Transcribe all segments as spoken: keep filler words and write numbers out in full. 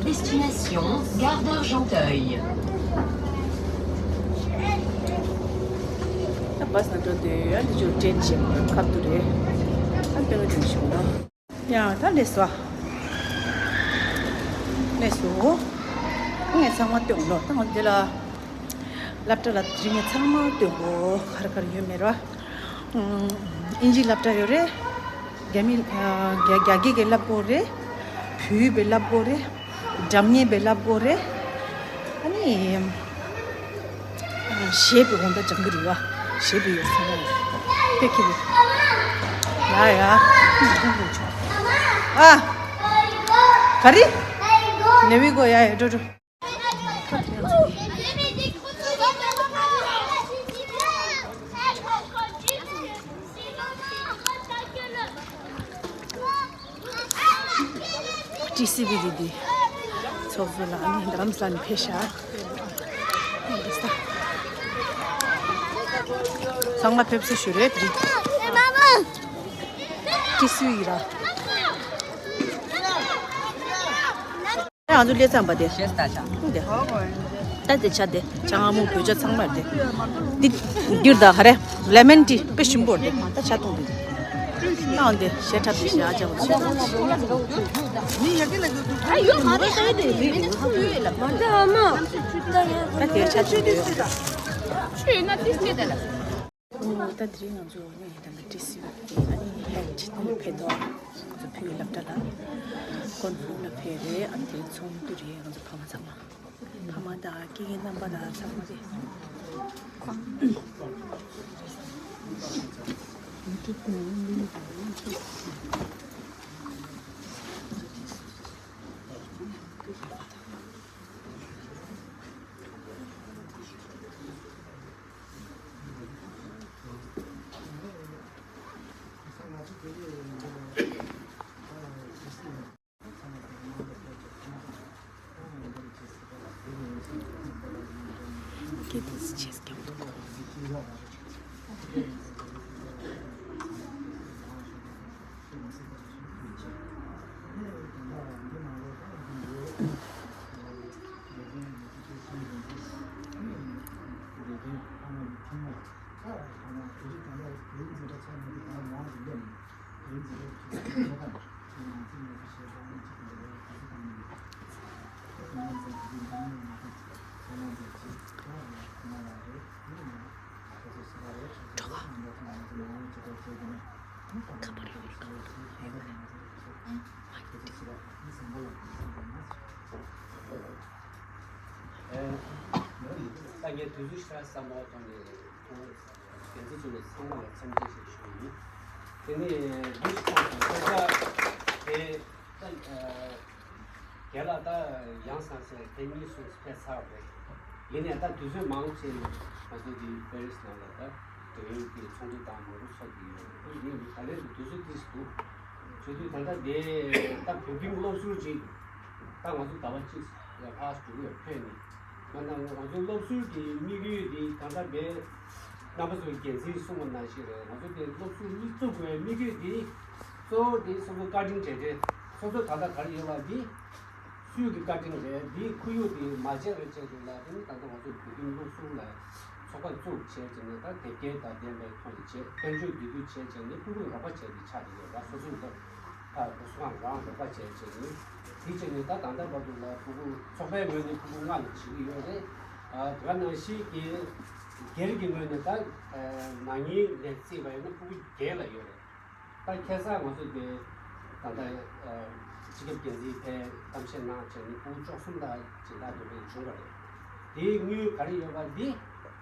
Destination Gare d'Argenteuil. ད་བཱས་ནང་འགྲོ་དུས་ཡང་འདི་ཚོ་ཊེན་བྱེད་པར་ཁ་ཐུག་རེད། ཨ་དཔེ་ང་དྲན་བྱུང་ན། ཡང་ད་ལས་སོ། ལས་སོ། ངས་ཚང་མ་སྟོན་ལོ། ད་ང་འདི་ལ་སློབ་གྲྭ་ལ་དེ་རིང་ངས་ཚང་མ་སྟོན་གོ། ག་རེ་ག་རེ་ཡོད་མེད་ར། ཨིན་ཇི་སློབ་གྲྭ་ཡོད་རེད། རྒྱ་མི་རྒྱ་རྒྱ་སྐད་ཀྱི་བསླབ་དགོས་རེད། བོད་ཡིག་པའི་བསླབ་དགོས་རེད། སྒྲ་སྙན་པའི་བསླབ་དགོས་རེད། ཨ་ནི། གཞས་པའི་དགོང་དག་སྦྱང་གི་རེད་བ། གཞས་པའི་ཡོད་ས་ན་དཔེ་ཁྱི་རེད། ཡ་ཡ། ཨ། ག་རེ། ནེ་བི་གོ་ཡ་ཡ་འགྲོ་འགྲོ། ཊི་སི་ཝི་འདི་འདི་ཚོགས་གཙོ་ལགས་ཨ་ནི་རྡ་རམ་ས་ལ་ནས་ཕེབས་ཤག་ཚང་མ་ཕེབས་བསུ་ཞུ་རེད་དེ་རིང་། ཊི་སི་ཝི་ཡིན་ར། ང་ཚོ་སླེབས་ཙམ་པ་དེ། ཤེས་ད་ཆ། དེ། ད་དེ་ཆ་དེ། ཆ་ང་མོ་བོད་ཆ་ཚང་མ་དེ། འདི། འདིར་ད་ཧ་རེ། ལེ་མན་ཊི་དཔེ་ཞིམ་པོ་རེད། ད་ཆ་གཏོང་དེ། ནང་དེ་ཞེ་ཁྲབ་དེ་ཞེ་ཨ་ཅག་ཆ། ཨ་ཡོད་མ་རེད་ཨ་དེ་རེད་རེད་རེད་ཁུ་ཡོད་ལ་མ་ད་ཨ་མ། ད་དེ་ཆ་གཏོང་དེ་ཡོད། ཆུ་ཡོད་ན་ཏིས་ཏིས་དེ་ལ། ད་དེ་རིང་ང་ཚོ་ངའི་ད་ལྟ་ཊི་སི་ཝི་གི་ཨ་ནི་ཧེཌ་ཅིག་ནས་ཕེབས་དོ། ང་ཚོ་བོད་ཡིག་སློབ་གྲྭ་ལ་ཀོན་ཧྥུ་ལ་ཕེབས་རེད། ཨ་ནི་དེ་ཚོགས་འདུ་རེད། ང་ཚོ་ཕ་མ་ཚང་མ། ཕ་མ་དང་སྐྱེ་རྒན་རྣམ་པ་དང་ཚང་མ་རེད། ད་ངས་དུས་ཚོད་ཤ་ཟ་མ་བཏང་ནས་ཁོང་འགན་འཛིན་ཚོ་ནས་ཚང་མ་ལ་འཚམས་འདྲི་ཞིག་ཞུ་ཡིན། དེ་ནས་འདུག་སེ་ཁོང་ཚོ་ས་ཆ་དེ་ད། རྒན་ལགས་ད་ཡང་སང་སེ་དེ་གཉིས་སུ་ཕེབས་ཚར་བ་རེད། ཡིན་ནའི་ད་དུས་ཚོད་མང་ཆེ་ནས་ང་ཚོ་འདི་པེ་རིས་ནང་ལ་ད་འབྲེལ་ཡོད་ཀྱི་ཚོགས་འདུ་དང་མང་པོ་ཚོགས་ཀྱི་ཡོད་རེད། ཡིན་ད་ལན་དུ་དུས་ཚོད་ཏིས་འདུག་བྱེད་དུས་ད་ལྟ་དེ་ད་བོད་ཁྱིམ་སློབ་ཟུར་ཅིག་ད་ང་ཚོ་ཟླ་བ་གཅིག་ལ་ཕར་འགྲོ་གི་ཡོད་ཕེབས་ནས། ང་དང་ང་ཚོ་སློབ་ཟུར་གྱི་དམིགས་ཡུལ་འདི་ད་ལྟ་དེ་རྣམ་པ་ཚོའི་འགན་འཛིན་གསུངས་པ་ནང་བཞིན་རེད། ང་ཚོ་དེ་སློབ་ཟུར་གཉིས་བཙུགས་དགོས་དམིགས་ཡུལ་འདི་གཙོ་བོ་དེ་སོ་སོ་བཀའ་དྲིན་དྲན་དྲན་སོ་སོ་ད་ལྟ་ག་རེ་ཡོད་པ་འདི། སུས་ཀྱི་བཀའ་དྲིན་རེད། འདིའི་ཁོར་ཡུག་འདི་མ་བརྗེད་པའི་ཆེད་དུ་ལ་དེ་ནི་ད་ལྟ་ང་ཚོ་བོད་ཁྱིམ་སློབ་ཟུར་ལ་ཚོགས་པ་བཙུགས་བྱས་བྱས་ནས་ད་དེབ་སྐྱེལ་དང་ལྡན་པའི་ཐོག་ནས་བྱས། དཔལ་འབྱོར་བསྡུ་སྡུད་བྱས་བྱས་ནས་ཕྲུ་གུ་རོགས་པ་བྱས་ཏེ་ཆགས་ཀྱི་ཡོད་ར། སོ་སོའི་ལ་ཕ་སོ་སོ་རང་རོགས་པ་བྱས་བྱས་ནས་དེ་བྱས་ནས་ད་ད་ལྟ་བར་དུ་ལ་ཕྲུ་གུ་ཚོགས་པའི་ངོས་ནས་ཕྲུ་གུ་ལྔ་ལ་བྱེད་ཀྱི་ཡོད་རེད། ཨ་དེ་ག་ནང་བཞིན་གྱི་སྒེར་གྱི་ངོས་ནས་ད་ནང་ཉིད་ནས་བརྩིས་པ་ཡིན་ན་ཕྲུ་གུ་བརྒྱད་ལ་ཡོད་རེད། ད་ཁ་སང་ང་ཚོ་དེ་ད་ལྟ་སྤྱི་ཁྱབ་འགན་འཛིན་ཕེབས་གཏམ་བཤད་གནང་བྱས་ནས་ཕྲུ་གུ་བཅུ་གསུམ་དང་སྦྱིན་བདག་དེ་འདྲ་བྱུང་བ་རེད། དེའི་དངུལ་ག་རེ་ཡོད་པ་འདི་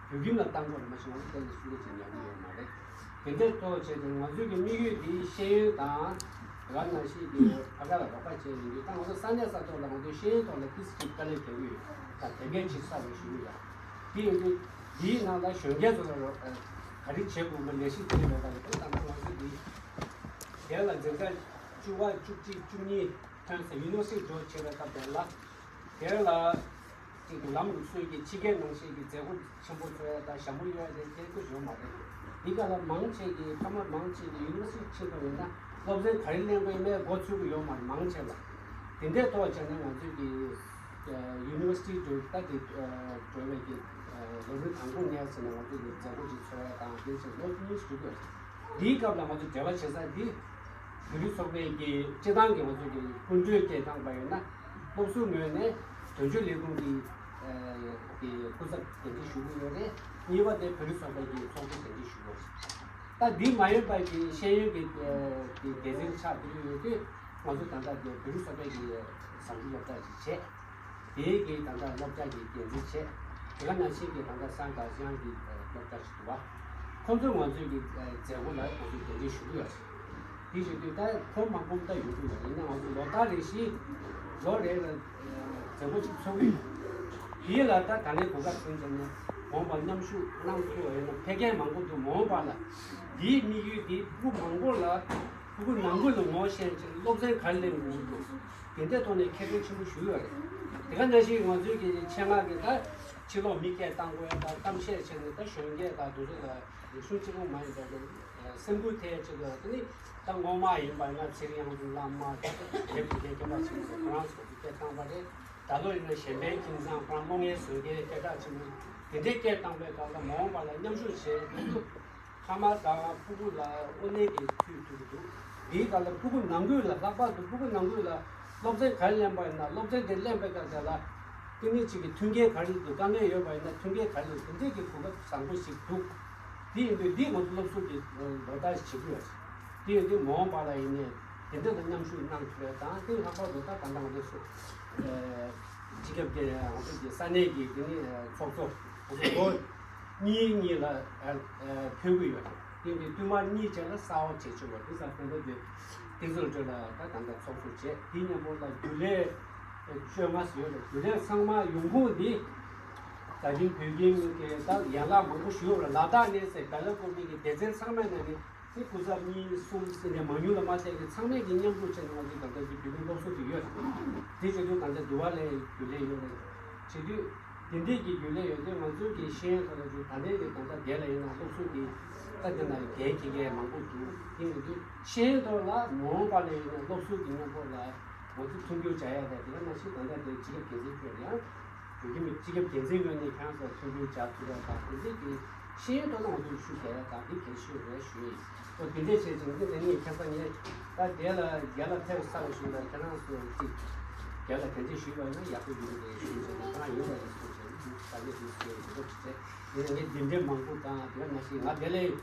བོད་ཁྱིམ་ལ་བཏང་དགོས་རེད། མ་གཞི་ང་ཚོ་གཏན་ནས་སུ་ལ་ཅིག་ཉར་གི་ཡོད་མ་རེད། དེ་འདྲའི་ཐོག་བྱས་ཏེ་ང་ཚོའི་གི་དམིགས་ཡུལ་འདི་ཤེས་ཡོན་དང་དེ་ག་ནང་བཞིན་གྱི་ཕ་ག་ལ་རོགས་པ་བྱས་ཡིན་དུས་ད་ང་ཚོ་ས་གནས་ས་ཐོག་ལ་ང་ཚོའི་ཤེས་ཡོན་ཐོག་ལ་ཏིས་ཅིག་དཀའ་ལས་རྒྱག་གི་ཡོད། ད་དེ་འདྲའི་ཅིག་གསར་བ་ཞུ་གི་ཡོད། དེ་ཡིན་དུས་འདིའི་ནང་ལ་གཞོན་སྐྱེས་ཚོ་ལ་རོགས་ག་རེ་བྱེད་དགོས་པ་ལས་གཞི་དེ་ཡོད་པ་རེད། དེ་ད་ང་ཚོ་འདི་དེ་ལ་འཛིན་གྲྭ་བཅུ་པ་བཅུ་གཅིག་བཅུ་གཉིས་ཐོན་ས་ཡུ་ནི་ཝར་སི་ཊི་འགྲོ་བྱེད་པའི་སྐབས་དེ་ལ་དེ་ལ་ཅིག་ལམ་ལུགས་སྲོལ་གྱི་ཕྱི་རྒྱལ་ནང་བཞིན་གྱི་མཛད་སྒོ་ཆེན་པོ་ཚོགས་ཡ་དང་ཞྭ་མོ་གཡོ་ཡ་དེ་དེ་ཚོ་ཡོད་མ་རེད། འདི་ག་ལ་མང་ཆེ་གི་ཕ་མ་མང་ཆེ་གི་ཡུ་ནི་ཝར་སི་ཊི་ཕྱིན་པ་ཡིན་ན་སློབ་ཚན་ག་རེ་ལེན་དགོས་ཡིན་མེད་མགོ་ཚོད་ཀྱི་ཡོད་མ་རེད། མང་ཆེ་ལ་དེ་འདྲའི་ཐོག་བྱས་ནས་ང་ཚོས་ཀྱི་ཡུ་ནི་ཝར་སི་ཊི་འགྲོ་ད་དེ་འགྲོ་བའི་གི་ལོ་རིམ་དང་པོ་ནས་ཟེར་ནས་ང་ཚོས་ཀྱི་མཛད་སྒོ་ཅིག་འཚོགས་ཡ་དང་དེ་ཚོ་ལོ་གཉིས་ཞུ་དགོས། འདིའི་སྐབས་ལ་ང་ཚོ་འབྲེལ་བ་བྱེད་ས་འདི་བོད་རིགས་ཚོགས་པའི་གི་སྤྱི་བཏང་གི་ང་ཚོ་གི་སྐུ་མགྲོན་བསྐོས་བཏང་པ་ཡིན་ན་སློབ་ཟུར་ངོས་ནས་དོན་གཅོད་ལས་ཁུངས་ཀྱི་ཨ་གི་སྐུ་ཚབ་གདན་འདྲེན་ཞུ་གི་ཡོད་རེད། གཉིས་པ་དེ་བོད་རིགས་ཚོགས་པའི་གི་ཚོགས་གཙོ་གདན་འདྲེན་ཞུ་གི་ཡོད་རེད། ད་འདི་མ་ཡིན་པ་གི་ཤེས་ཡོན་གྱི་ཨ་གི་སྡེ་ཚན་ཆགས་བསྡད་ཀྱི་ཡོད་དུས་ང་ཚོ་ད་ལྟ་དེ་བོད་རིགས་ཚོགས་པའི་གི་ཟམ་ཆུང་སློབ་གྲྭ་ཞིག་བྱས། དེའི་གི་ད་ལྟ་སློབ་གྲྭ་གི་འགན་འཛིན་བྱས། དེ་ག་ནང་བཞིན་གྱི་ད་ལྟ་སང་ག་ཤང་གི་སློབ་གྲྭ་ཞིག་འདུག་བ། ཁོང་ཚོས་ང་ཚོའི་གི་མཛད་སྒོ་ལ་ང་ཚོས་གདན་འདྲེན་ཞུ་གི་ཡོད་རེད། དེ་བྱེད་དུས་ད་ཁོ་མང་པོ་ད་ཡོང་གི་ཡོད་རེད། ཡིན་ན་ང་ཚོ་ལོ་ལྟར་རེ་བཞིན་ལོ་རེ་ལ་མཛད་སྒོ་ཅིག་འཚོགས་ཀྱི་ཡོད། དེ་ལ་ད་ད་ནས་གོ་སྐབས་བྱུང་བྱས་ནས་འོངས་པ་མཉམ་ཞུགས་གནང་ཐུབ་པ་ཡིན་ན་ཕལ་སྐད་མང་པོ་འདུག་མ་འོངས་པ་ལ་འདིའི་དམིགས་ཡུལ་འདི་ཕྲུ་གུ་མང་པོ་ལ་ཕྲུ་གུ་ནང་ཁུལ་ལ་ངོ་ཤེས་ཕྱིན་སློབ་ཚན་ག་རེ་ལེན་དགོས་འདུག་དེ་འདྲའི་ཐོག་ནས་ཁྱད་ཆོས་ཆེན་པོ་ཞིག་ཡོད་རེད། དེ་ག་ནང་བཞིན་ང་ཚོའི་གི་ཆེད་མངགས་ཀྱི་ད་ཕྱི་ལོགས་མི་སྐད་བཏང་དགོས་ཡ་ད་གཏམ་བཤད་བྱས་ནས་ད་གཞོན་སྐྱེས་དང་དེ་ཚོ་ལ་རིག་གཞུང་གཅིག་པོ་མ་ཡིན་པ་ཀྱང་སེམས་འགུལ་ཐེབས་ཆེད་དུ་དེ་ནི་ད་སྔོན་མ་ཡིན་པ་ན་ཚེ་རིང་དབྱངས་འཛོམས་བླ་མ་དེབ་དེ་གའི་སྐད་གྲགས་ཆེན་པོ་ཁོ་རང་ཚོ་གི་སྐད་བཏང་བ་རེད། ད་ལོ་ཡིན་ན་གཞན་ཕན་ཁྱིམ་ཚང་ཁོ་རང་བློ་ངན་བཟོ་མཁན་སྐད་གྲགས་ཆེན་པོ་དེ་འདྲའི་སྐད་བཏང་པའི་སྐབས་ལ་མ་འོངས་པ་ལ་མཉམ་ཞུགས་བྱས་དུས་ཕ་མ་དང་ཕྲུ་གུ་ལ་དངོས་གནས་ཀྱི་ཐུགས་ཐུག་གི་འདུག་འདིའི་སྐབས་ལ་ཕྲུ་གུ་ནང་ཁུལ་ལ་ལྷག་པར་དུ་ཕྲུ་གུ་ནང་ཁུལ་ལ་སློབ་ཚན་ག་རེ་ལེན་པ་ཡིན་ན་སློབ་ཚན་དེ་ལེན་པའི་སྐབས་དེ་ལ་ཏིག་ནི་གཅིག་གི་མཐུན་རྐྱེན་ག་རེ་འདུག་དཀའ་ངལ་ཡོད་པ་ཡིན་ན་མཐུན་རྐྱེན་ག་རེ་འདུག་དེ་འདྲས་ཀྱི་གོ་སྐབས་བཟང་པོ་ཞིག་འདུག་དེ་ཡིན་དུས་འདི་ང་ཚོ་སློབ་ཟུར་གྱི་ལོ་ལྟར་བྱེད་དགོས་ཡོད། དེ་ཡིན་དུས་མ་འོངས་པ་ལ་ཡིན་ནའི་དེ་འདྲ་ལ་མཉམ་ཞུགས་གནང་ཐུབ་པ་དང་དེ་ལྷག་པར་དུ་ད་ད་ལྟ་ང་ཚོ་སུ་སྤྱི་ཁྱབ་ཀྱི་ང་ཚོ་གི་ས་གནས་ཀྱི་དེ་ནི་ཚོགས་གཙོ་ང་ཚོ་ལོ་གཉིས་གཉིས་ལ་ཕེབས་ཀྱི་ཡོད། དེ་ཡིན་དུས་བསྟུད་མར་གཉིས་བྱས་ལ་གསར་པ་བྱེད་ཆོག་པ་དེ་ས་གནས་དེ་ཏིག་ཙོ་ཏྲེ་ལ་ད་ད་ལྟ་ཚོགས་གཙོ་བྱས་དེ་མཉམ་པོ་ལ་རྒྱུན་ལས་བཅོ་ལྔ་ཟེར་ཡོད་རེད། རྒྱུན་ལས་ཚང་མ་ཡོང་ཁུངས་འདི་ད་གིན་བོད་ཁྱིམ་གྱི་ད་ཡན་ལག་མང་པོ་ཞིག་ཡོད་རེད། ལ་དྭགས་ནས་ཟེར་བལ་ཡུལ་ཀོ་མི་གི་སྡེ་ཚན་ཚང་མའི་ནང་ནས་དེ་སྐུ་ཚབ་གཉིས་གསུམ་ཟེར་ནས་མ་ཉུང་ལ་མ་བསྡད་ཀྱི་ཚང་མས་ཀྱི་མཉམ་རུབ་བྱས་ནས་ང་ཚོའི་ད་ལྟ་གི་བོད་ཁྱིམ་སློབ་གསོ་དེ་ཡོད་རེད། དེ་བྱེད་དུས་ད་ལྟ་འདི་བ་ལས་རྒྱུན་ལས་ཡོད་རེད། བྱེད་དུས་དེ་འདྲས་ཀྱི་རྒྱུན་ལས་ཡོད་དུས་ང་ཚོའི་གི་ཤེས་ཡོན་ཐོག་ལ་ཅིག་ད་ལྟའི་གི་ད་ལྟ་དེ་ལ་ཡིན་ན་སློབ་གསོ་གི་ད་དེ་ན་འགན་འཁྱེར་མཁན་མང་པོ་འདུག་དེ་ཡིན་དུས་ཤེས་ཡོན་ཐོག་ལ་མ་འོངས་པ་ལ་ཡིན་ན་སློབ་གསོ་གི་མཉམ་པོ་ལ་ང་ཚོ་མཐུན་འགྱུར་བྱ་ཡ་དང་དེ་ག་ནང་བཞིན་ད་ལྟ་དེ་སྤྱི་ཁྱབ་འགན་འཛིན་ཁྱོད་ཡང་བོད་ཁྱིམ་གྱི་སྤྱི་ཁྱབ་འགན་འཛིན་ངོས་ནས་ཁྱེད་རང་ཚོ་མཐུན་འགྱུར་བྱ་ཐུབ་ཡ་དང་དེ་འདྲས་ཀྱི་ཤེས་ཡོན་ཐོག་ལ་ང་ཚོ་ཤུགས་རྒྱག་ཡ་དང་དེ་གལ་ཆེ་རེད་ཞུ་ཡིན། ཨོ་དེ་འདྲས་བྱས་ཙང་དེ་ནས་ངས་ཁ་སང་ངས་ད་དེ་ལ་རྒྱ་ལ་ཕེབས་ཚར་བ་ཞིག་ལ་ཁྱེད་རང་ཚོ་ཅིག་རྒྱ་ལ་ག་འདྲས་ཞུས་པ་ཡིན་ན་ཡག་པོ་ཡོད་རེད་ཞུས་བྱས་ནས་ཁྱེད་རང་ཡོད་པ་རེད་གསུངས་བྱས་ནས་ད་ངས་དེ་གསུངས་ཡོད་འདུག་ཅེས་དེ་ནས་ངས་འདི་འདྲས་མང་པོ་དང་དེ་ག་ནང་བཞིན་ང་དེ་ལས་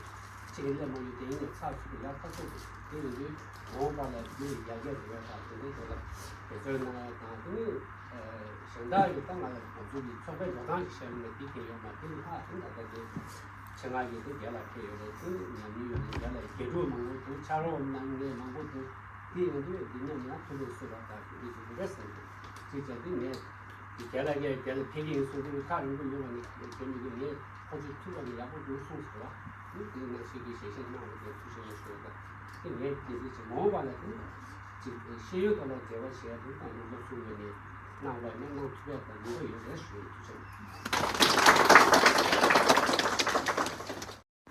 ཅིག་གི་སླེབས་མ་ཡོད་དེ་ཡིན་ནས་ཚགས་ཚུད་པའི་ཡག་ཐག་ཆོད་འདུག་དེ་ཡིན་དུས་མ་འོངས་པ་ལ་རྒྱུ་ཡི་ཡར་རྒྱས་འགྲོ་བ་དང་དེ་འདྲའི་ཐོག་ལ་འབད་བརྩོན་གནང་ཡ་དང་དེ་ནས་གཞན་དག་གིས་ད་ང་ལ་ང་ཚོ་གི་ཚོགས་པའི་འགྲོ་སྟངས་ཤིག་བཤད་ཡོང་ན་དེ་གལ་ཡོད་མ་རེད། དེ་ནི་ལྷག་དེ་ད་ལྟ་དེ་ཆེད་མངགས་ཀྱི་དེ་རྒྱ་ལ་ཕེབས་ཡོད་རེད། དེ་ནི་ཉམས་མྱོང་ཡོད་རེད། རྒྱ་ལ་དགེ་ཕྲུག་མང་པོ་འདུག་ཕྱག་རོགས་གནང་མཁན་མང་པོ་འདུག་དེ་ཡོང་དུས་འདི་ནས་ཡང་ཐུགས་ལ་གསོས་པ་དང་དེ་འདྲ་ཞིག་འདུག་པས་བསམ་གྱི་ཅིག་བྱས་དུས་ངས་དེ་རྒྱ་ལ་ངས་རྒྱ་ལ་ཕེབས་ཀྱི་ཡིན་གསུངས་དུས་ཐག་རིང་པོ་ཡོད་པ་ནི་བྱེད་མི་དགོས། ངས་ཁོ་ཚོས་ཐུགས་ལ་ནི་ཡག་པོ་འདུག་གསུངས་སོང་བ། དེ་ནང་བཞིན་གྱི་ཞལ་བཞེས་གནང་བ་དེ་ཐུགས་རྗེ་ཆེ་ཞུ་ཡ་དང་། དེ་ངས་དེ་འདྲ་ཅིག་མ་འོངས་པ་ལ་དེ་ཅིག་ཤེས་ཡོན་ཐོག་ལ་འབྲེལ་བ་བྱས་དེ་ད་ལོ་ལོ་ཚུགས་ཡོད་ནས་གནང་བ་ནས་གནང་ཐུབ་པའི་ད་ལུས་པ་ཡོད་རེད་ཞུ་ཡ་ཐུགས་རྗེ་ཆེ།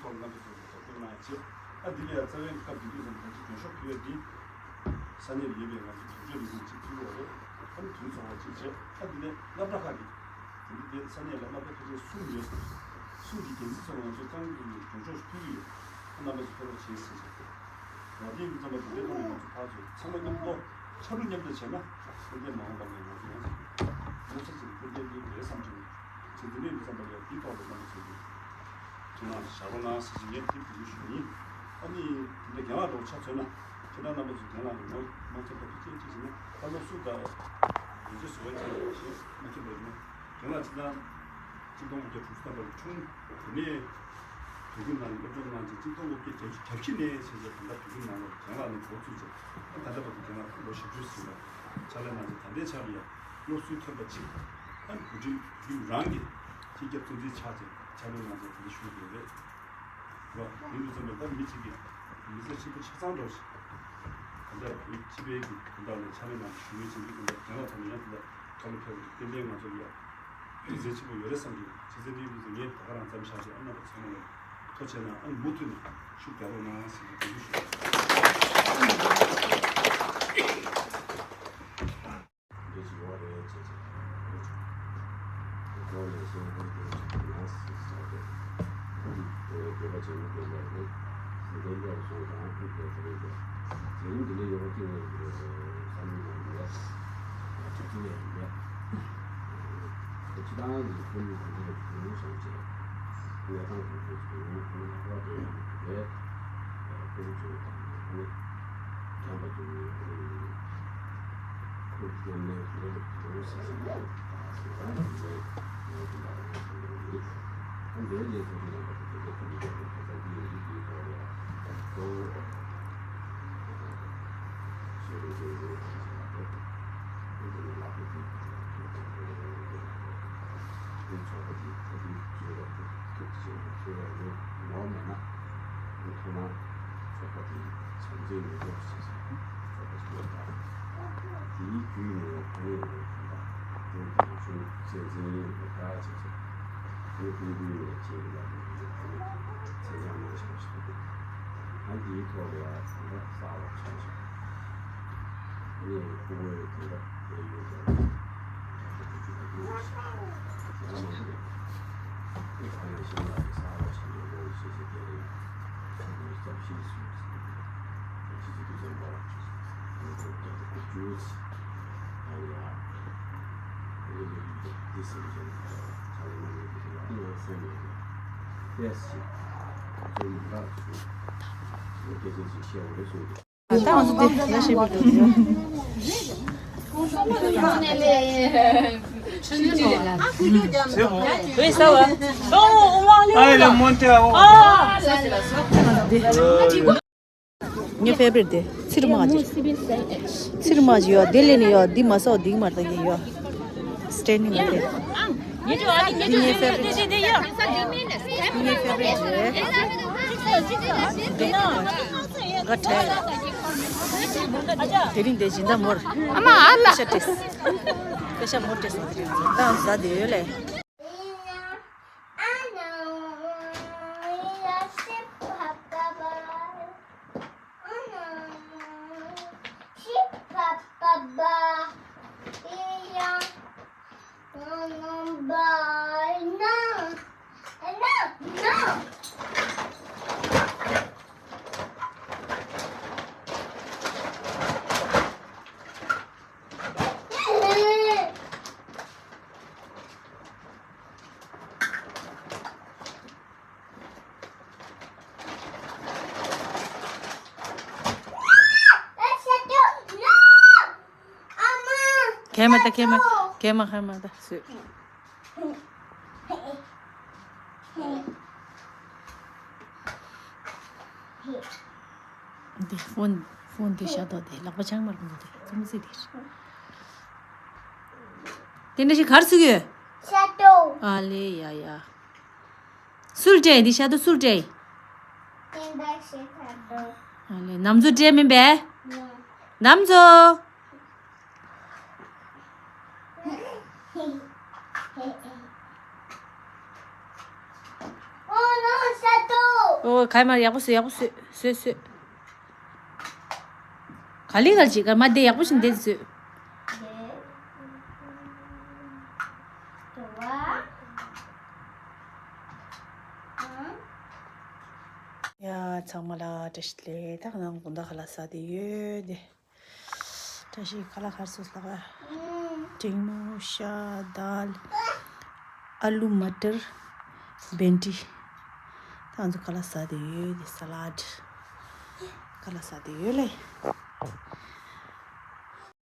ཐོག་རྣམ་པ་ཚོ་ལ་ཐོག་སྐྱོན་གནང་ཡ་བྱས། ཨ་འདི་ལ་ཡ་རྩ་བའི་སྐབས་དེ་དུས་ཙམ་ད་ཅི་རྒྱུན་ཤོག་ཕུལ་བའི་འདི་ས་གནས་ལ་ཡོད་པའི་ང་ཚོ་དོན་གཅོད་རིགས་ཀྱི་ཅིག་ཕུལ་བ་རེད། ཨ་ནི་དུས་ཚོད་བ་ཅིག་བྱས། ཨ་འདི་ནས་སློབ་གྲྭ་ཁག་གི་དེ་འདི་དེ་ས་གནས་ལ་སློབ་གྲྭ་ཕལ་ཆེར་གསུམ་ཡོད། གསུམ་གྱི་འགན་འཛིན་ཚོ་ང་ཚོ་རྐང་གི་རྒྱུན་ཤོག་ཕུལ་གྱི་ཡོད། ཨ་རྣམ་པ་ཚོ་ཕེབས་རོགས་བྱེད་ཟེར་བྱས། ང་དེའི་ཙམ་པ་དེ་འདྲའི་ཐོག་ནས་ང་ཚོ་ཕར་ཚུར་ཚང་མ་མཉམ་དུ་ཆ་རུ་མཉམ་དུ་བྱས་ན་ཕན་བདེ་མ་འོངས་པ་ནས་ང་ཚོ་ཡང་ཅིག་ཕན་བདེ་འདི་རེད་བསམ་གྱི་འདུག་ཅིག་འདི་འདྲའི་འདི་ཙམ་པ་ལ་འདི་ཐོག་ལ་རྣམ་པ་ཚོ་གིས་ཁྱེད་རང་ལ་ཞབས་པ་གནང་ཟེར་གྱི་ངས་འདི་བསྡུས་ཞུ་ཡིན། ཨ་ནི་དེ་འདྲ་རྒན་ལགས་འདྲ་བོ་ཆ་མཚོན་ན་ཁྱེད་རང་རྣམ་པ་ཚོ་རྒན་ལགས་ཀྱི་ངོ་མ་ཁྱབ་པ་དེ་ཅིག་ཅིག་བྱས་ན་ད་སློབ་ཟུར་དང་ཡོན་ཆབ་བཟོ་བའི་ཆ་ནས་ཞེས་མ་ཁྱབ་པ་ཡིན་ན། རྒན་ལགས་སྤྱི་བཏང་གཅིག་སྟོང་དགུ་བརྒྱ་དྲུག་ཅུ་ཐམ་པ་ལ་འཁྲུངས། དེ་ནས་བོད་ཁྱིམ་ནང་ལ་སློབ་སྦྱོང་གནང་རྗེས་གཅིག་སྟོང་དགུ་བརྒྱ་བརྒྱད་ཅུ་གྱ་བཞི་ནས་བྱས་རྗེས་ད་ལྟ་བོད་ཁྱིམ་ནང་ལ་རྒན་ལགས་ནས་འགོ་བཙུགས་རྗེས་ད་ལྟ་བར་དུ་རྒན་ལགས་ལོ་བཞི་བཅུ་ཟིན་པ་ཕྱག་ལས་གནང་རྗེས་ད་ལྟའི་ཆར་ལ་ཡང་སློབ་ཟུར་ཐོན་པ་གཅིག་ཨ་ནི་བོད་ཁྲིམས་བོད་ཁྱིམ་རང་གི་སྤྱི་ཁྱབ་གཙོ་འཛིན་ཆགས་རྗེས་ཕྱག་ལས་གནང་རྗེས་ད་ལྟ་བཞུགས་ཡོད་རེད། ལོ་ཡིན་དུས་ཙམ་པ་ད་མི་གཅིག་གིས་མི་ཚེ་ཧྲིལ་པོ་ཆ་ཚང་འགྲོ་ཞིང་། ད་ལྟ་བོད་སྤྱི་པའི་གི་དོན་དག་ལ་ཕྱག་ལས་གནང་བཞུགས་མི་ཆེན་པོའི་དོན་དག་རྒན་ལགས་ཐོག་ནས་ཡང་དེ་འདྲ་བཀའ་སློབ་ཕེབས་པ་ཏན་ཏན་ང་ཚོ་ལ་ཡང་མཛད་ཆེན་པོ་ཡོད་རེད་བསམ་གྱི་ཡོད། ཆེ་ཚེ་འདིའི་དུས་སུ་ངས་ད་ག་རང་མཚམས་བཞག་རྗེས་ཨ་རྣམ་པ་ཚང་མ་ལ་ ཐུགས་རྗེ་ཆེ། ཨ་ནི་མུ་མཐུད་ནས་ཤུགས་རྒྱག་རོགས་གནང་ཟེར་ནས་འབོད་སྐུལ་ཞུ། འདི་ཅི་ཡོད་རེད་ཅེས་ཟེར། ཁོང་ནས་གསུངས་པ་དེ་ང་སྲིད་ས་དེ། ཁོང་གིས་དེ་བོད་པ་ཆེན་མོ་དེ་ལས་རེད། ཟིན་ཐོའི་སླེབས་སོང་དང་ཁོང་དེ་ལས་རེད། དེ་རིང་འདི་ལས་ཡོད་པ་དེ་ནས་བསམ་བློ་ཡང་མེད། ཁྲག་ཁྲིག་ཡང་མེད། ཁོ་སྤྱི་བཏང་གི་ཁོར་ཡུག་དེ་འདྲ་བྱུང་སོང་ཅེས། གནས་སྟངས་དེ་ཚོ་བྱུང་ཁོང་ལག་པ་དེ་ཡང་དེ་ཁོ་བོ་ཚོ་དང་ཁོ་བོ་ཁྱམས་པ་དེ་ཁོ་མཉམ་གནས་དེ་འདྲ་བྱུང་ཟེར་ཟེར་ནས་ད་སེམས་ཁམས་དེ་ཚོ་ཡང་དེ་འདྲ་རང་སེམས་ཁམས་རེད། ཁོང་དེ་ལས་ཁོ་ཚོ་རྣམ་པ་དེ་དེ་འདྲ་དེ་འདྲ་ཁོ་ཚོ་དེ་ཡོད་དུས་དེའི་ཐོག་ལ་ཁོ་བོ། ཨ་འདིའི་ཐོག་ལ་ཡང་ད་ལྟ་གསར་པ་ཆགས་ཤིང་། ཨ་ནི་ཕྲུ་གུ་ཡི་དེ་འདྲ་དེ་ཡོད་ཀྱང་ད་ལྟ་བུ་ཆུ་ལ་ཡོད་ཞིང་ཡང་མང་པོ་ཨེ་ཁ་ནས་ཤིང་ལ་གསར་པ་ཆགས་ཡོད་ལོ་ཞེས་ཞེས་དེ་རེད། ཤིང་ལ་སྐྱབས་ཤིང་སུ་ཅི་ཅི་དུས་ཙམ་པ་ལ་ཨ་ནི་ཁོང་སྐྱབས་སུ་བཅུག་ཅིང་ཨ་ནི་ཡང་། ད་ང་ཚོ་དེ་ལ་ཤེས་པ་དེ། Oui, ça va. Oh, on va aller. Ah, il a monté en haut. Ah, ça, c'est la soeur. ངའི་ཕེ་བ་རི་ཊི་དེ་ཚིར་མ་ཅིག་ཚིར་མ་ཅིག་ཡོད། དེ་ལས་ནི་ཡོད། འདི་མ་སོགས་འདི་མ་རྟག་གི་ཡོད། སི་ཊེན་ཌིང་ལ་དེ། འདི་ངའི་ཕེ་བ་རི་ཊི་རེད། འདི་ངའི་ཕེ་བ་རི་ཊི་རེད། འདི་ག་ཁྲལ། དེ་རིང་དེ་སྦྱིན་བདག་མོར། ཨ་མ་ཨ་ལ། པེ་ཤ་སྤྲད། པེ་ཤ་མོར་སྤྲད་སོང་། དེ་རིང་ད་ཟ་དེ་ཡོད་ལེ། གད་མོ་ད། གད་མོ། གད་མོ། གད་མོ་ད་སུས། འདི་ཕོན། ཕོན་འདི་ཤ་དོག་དེ་ལག་པ་ཆང་མར་གོ་དེ་ཙུམ་ཙི་དེ་རེད། དེ་འདྲ་ཞིག་གར་སུ་གི། ཤ་དོག་ཨ་ལེ་ཡ་ཡ། སུལ་ཏྲེ་འདི་ཤ་དོག་སུལ་ཏྲེ། ཨ་ལེ་ནམ་ཚོ་ཏྲེ་མིན་པས། ནམ་ཚོ། ཨོ་ག་མ་ཡག་པོ་བཟོས། ཡག་པོ་བཟོས། བཟོས་བཟོས། ག་ལེ་ག་ལེ་ཅིག་ག་མ་བསྡད། ཡག་པོ་ཞིག་བསྡད་བཟོས། ཡ་ཚང་མ་ལ་བཀྲ་ཤིས་བདེ་ལེགས། ད་ང་དགོང་དག་ཁ་ལག་ཟ་དེ་ཡོད་དེ། བཀྲ་ཤིས་ཁ་ལག་གར་སོང་ལགས། ཀྲིང་མོ། ཤ། དཱལ། ཨ་ལུ་མ་ཊར། བྷེན་ཌི། ད་ང་ཚོ་ཁ་ལག་ཟ་དེ་ཡོད་དེ། ས་ལཱཌ། ཁ་ལག་ཟ་དེ་ཡོད་ལེ།